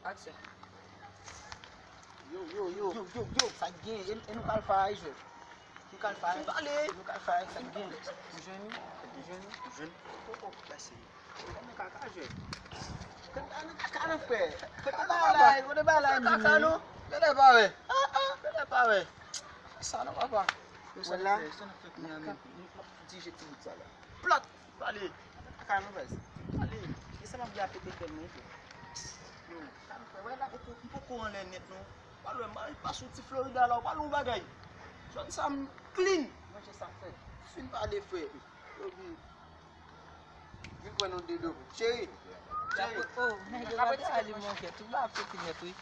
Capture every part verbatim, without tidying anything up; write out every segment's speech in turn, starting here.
Aksyon. Yo, yo, yo. Yo, yo, yo. Sa k gen? E, e nou k al fè a, jwè. Nou k al fè a. Pale. Nou k al fè a, sa k gen? Ou jwenn li? Ou jwenn li? Ou jwenn li? Poko pase. Nou kaka, jwè. Kaka, nou kaka, non, frè. Kote bagay la, kote bagay la, menm? Kaka, non. Gade pa wè. Ah, ah, gade pa wè. Sa non, papa. Wè la. Sa n ap fè kounye a menm? N ap dirije ti bout sa la. Plat! Pale! Kaka nou baz. Pale! E sa m ap di a pete kè m wi, frè. Yo, sa m fè, wè la, m poko anlè nèt non. Pale, m pa soti Florida la, w pale yon bagay. Jwenn sa m clean. Manje sa frè. Fin pale, frè. Yo, vin. Vin pran yon dedo. Cheri. Cheri. Oh, nèg yo pa ta ale, mon kè. Tout ba ap fete nèt, wi.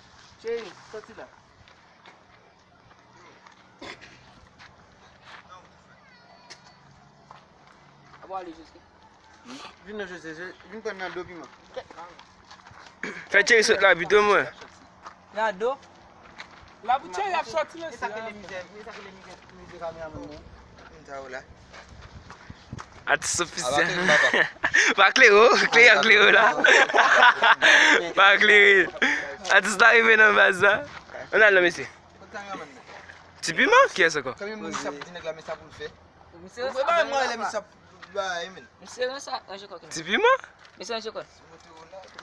Cheri, soti la. Ap ale Jezi. Vin non Jezi, vin pran nan do piman. Fè Cheri sot la pito mwen. Nan do? La pou Cheri ap soti mesye. E sa k rele mizè, e sa k rele mizè, mizè kameramann mwen. Vin sa ou la. Atis ofisyèl. Pa klere, klere, klere la. Pa klere. Atis la rive nan baz la. Ann al non mesye. Ti Piman? Kiyès ankò? Konbyen moun misye ap di nèg la men sa pou l fè? Misye ranse. Ou bay mwen lè misye ap bay men. Misye ranse, ranje kò. Ti Piman? Misye ranje kò.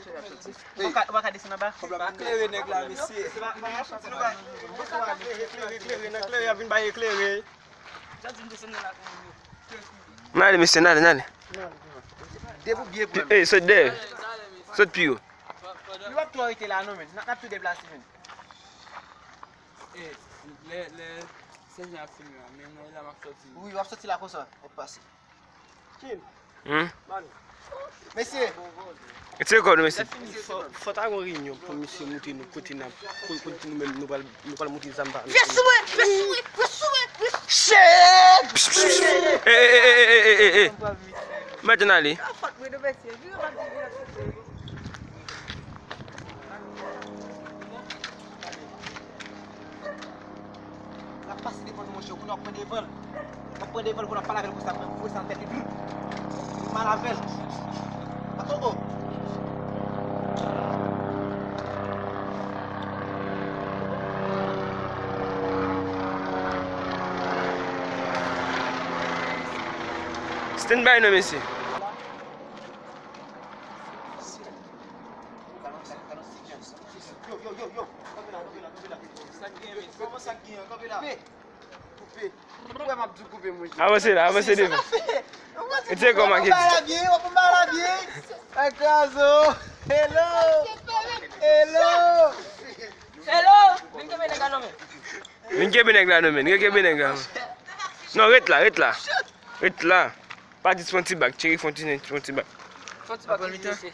Ou pa ka, ou pa ka desann anba? Pa klere nèg la mesye. Klere, klere, klere, nan klere, a vin bay eklere. N ale mesye, n ale, n ale. Depi w byen pran. Ey, sot dèyè. Sot pi wo. Nou p ap twò rete la non men. N ap, n ap tou deplase men. E, lè, lè, sèjan ap filme a, men mwen la m ap soti. Wi, w ap soti la konsa, w ap pase. Kim. Hmm? Ba nou. Mesye. Retire kò nou, mesye. Lè fini, fò, fò ta gon reyinyon pou misye montre nou kote n ap, ko-, kote nou menm nou pral, nou pral montre zam pa nou. Vye sou mwen, vye sou mwen, vye sou mwen, vye sou mwen. Shit! Psh, psh, psh. Ey, ey, ey, ey, ey, ey, ey. Mèt ann ale. Fòt mwen, mesye. Vire pa vire. L ap pase devan nou, monchè, kounye a w ap pran devan l. W ap pran devan l, kounye a w ap pale avè l konsa, mwen voye sa nan tèt li. Mal avè l. Atò, o. Stand by non, mesye. Yo, yo, yo, yo. Kanpe la, kanpe la, kanpe la. Sa k gen, men? Kòman sa k gen an? Kanpe la. Koupe. Koupe. Ou wè m ap di w koupe, monchè. Avanse la, avanse devan. Retire kò m ak edi. W ap ba la byen, w ap ba la byen. Ak krazo. Hello. Hello. Hello. Vin kenbe nèg la non men. Vin kenbe nèg la non men. Vin kenbe nèg la. Non, ret la, ret la. Ret la. Pa di fè yon ti bak, Cheri fè yon ti, fè yon ti bak. Fè yon ti bak, mesye.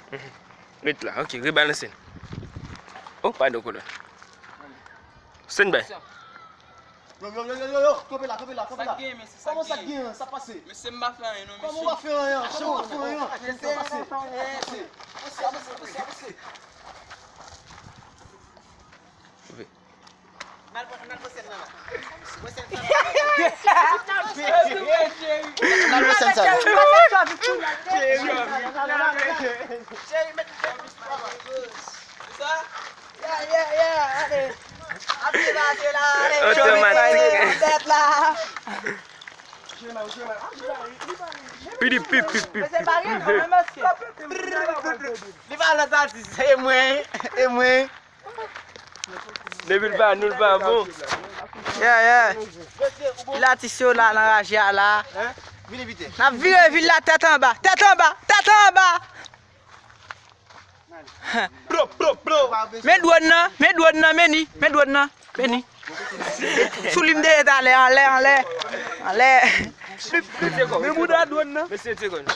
Ret la, ok, rebalanse l. Oh, padon, kolòn. Stand by. Yo, yo, yo, yo, yo, yo, kanpe la, kanpe la, kanpe la. Sa k gen, mesye, sa k gen? Kòman sa k gen an? Sa pase? Mesye, m pa fè anyen, non, mesye. Kòman w pa fè anyen? Kòman w pa fè anyen? Pase, pase, pase, pase, pase, pase. N al pran, n al pran sèn nan la. Pran sèn sa la. N al pran sèn sa la. Cheri, met, met, sa? Yeah, yeah, yeah, ale. Ap debake la, ale. Otomatik. Tèt la. Pidi, pip, pip, pip, pip. Mesye, pa gen non, mesye. Li pa lòt atis, e mwen, e mwen. Depi l pa nou, l pa bon. Yeah, yeah. Pilatis yo la nan raje a la. N ap vire vil la tèt anba, tèt anba, tèt anba. Men dwòn nan, men dwòn nan, men li, men dwòn nan, men li. Sou li m te ye talè, anlè, anlè, anlè. Men bouda dwòn nan. Mesye Tiegon.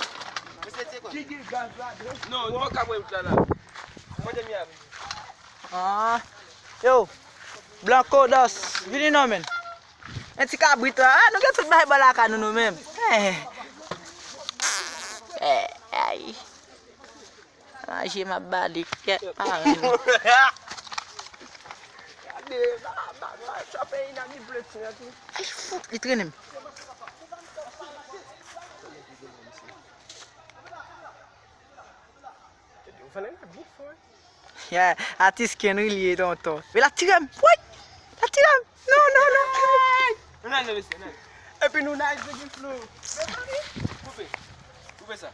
Non, nou pa ka pran wout la la. Mande mi a. Ah. Yo, Blanco Dos, vini non, men. En ti kabrit, ah, nou gen tout bagay bò lakay nou, nou menm. Eh. Eh, ay. Manje m ap bale, kèt pa ren. Gade, ba, ba, ba, chòpe inaniblet, ti nèg. Ay, fout, li trennen m. Yeah, atis Kenry li ye tonton. Men l ap tire m. Woy! L ap tire m. Non, non, non. Ann ale, mesye, ann ale. Epi nou nice, nèg flow. Koupe. Koupe sa.